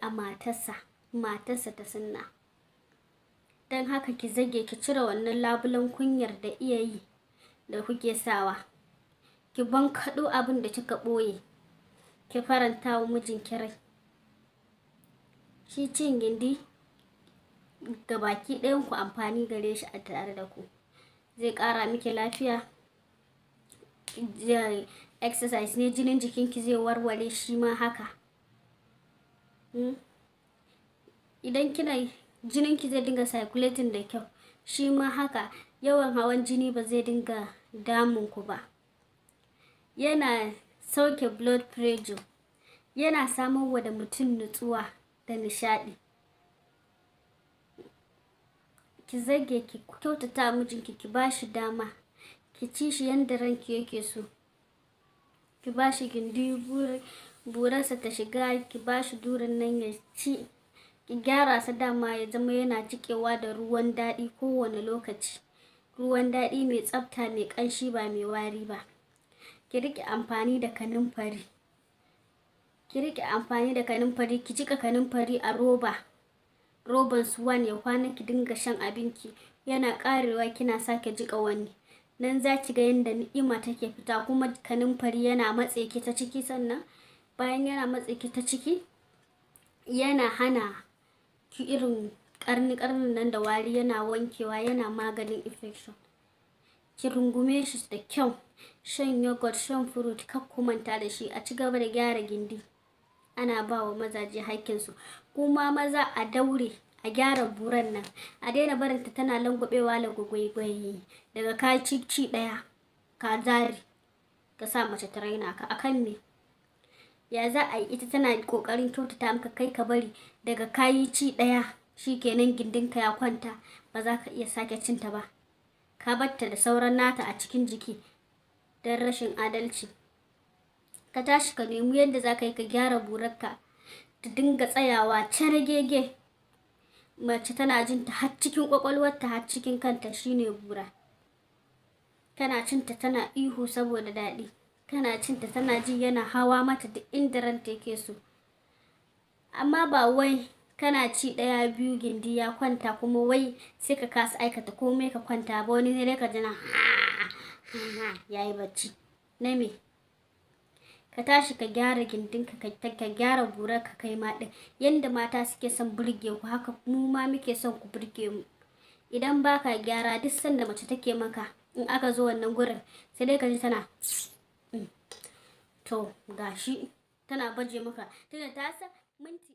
a matarsa, matarsa ta sunna. Don haka ki zage ki cire wannan labulen kunyar da iya yi da kuke sawa. Ki bankaɗo abin da kika ɓoye, ki faranta wa mijinki rai. Shi cin gindi ga baki ɗayan ku amfani gare shi a tare da ku. Zai ƙara miki lafiya, exercise ne, jinin jikinki zai warware shi ma haka. Idan kina jininki zai dinga circulating da kyau, shi ma haka. Yawan hawan jini ba zai dinga damun ku ba. Yana sauke blood pressure, yana samarwa da mutum nutsuwa da nishaɗi. Ki zage ki kyautata mijinki, ki ba shi dama, ki ci shi yanda ranki yake so. Ki ba shi gindi, burarsa ta shiga, ki ba shi durin nan ya ci. Ki gyara sa dama ya zama yana jiƙewa da ruwan daɗi kowane lokaci. Ruwan daɗi mai tsafta, mai ƙanshi, ba mai wari ba. Ki riƙe amfani da kanumfari. Ki riƙe amfani da kanumfari, ki jiƙa kanumfari a roba. Roban Swan ya kwana, ki dinga shan abinki. Yana ƙarewa kina sake jiƙa wani. Nan za ki ga yanda ni'ima take fita, kuma kanumfari yana matse ki ta ciki, sannan bayan yana matse ki ta ciki, yana hana ki irin ƙarni ƙarnin nan da wari, yana wankewa, yana maganin infection. Ki rungume shi da kyau. Shan yogurt, shan fruit, kar ku manta da shi. A ci gaba da gyara gindi. Ana ba wa mazaje haƙƙinsu. Kuma maza a daure a gyara buran nan. A daina barinta tana langwabewa lagwaigwai. Daga ka ci ci ɗaya, ka zare, ka sa mace ta raina ka. A kan me? Ya za a yi ita tana ƙoƙarin kyautata maka, kai ka bari daga ka yi ci ɗaya, shi kenan gindinka ya kwanta, ba za ka iya sake cin ta ba. Ka batta da sauran nata a cikin jiki don rashin adalci. Ka tashi ka nemi yadda za ka yi ka gyara burarka ta dinga tsayawa cargege. Mace tana jin ta har cikin ƙwaƙwalwarta, har cikin kanta, shine bura. Kana cin ta tana ihu saboda daɗi. Kana cin ta tana ji yana hawa mata duk inda ranta yake so. Amma ba wai kana ci ɗaya biyu gindi ya kwanta, kuma wai sai ka kasa aikata komai ka kwanta ba, wani sai dai ka ji na yayi bacci. Na me? Ka tashi ka gyara gindinka, ka gyara burarka kai ma ɗin. Yanda mata suke son burge ku, haka mu ma muke son ku burge mu. Idan ba ka gyara, duk sanda mace take maka, in aka zo wannan gurin, sai dai ka ji tana to gashi tana baje maka. Tunda ta san minti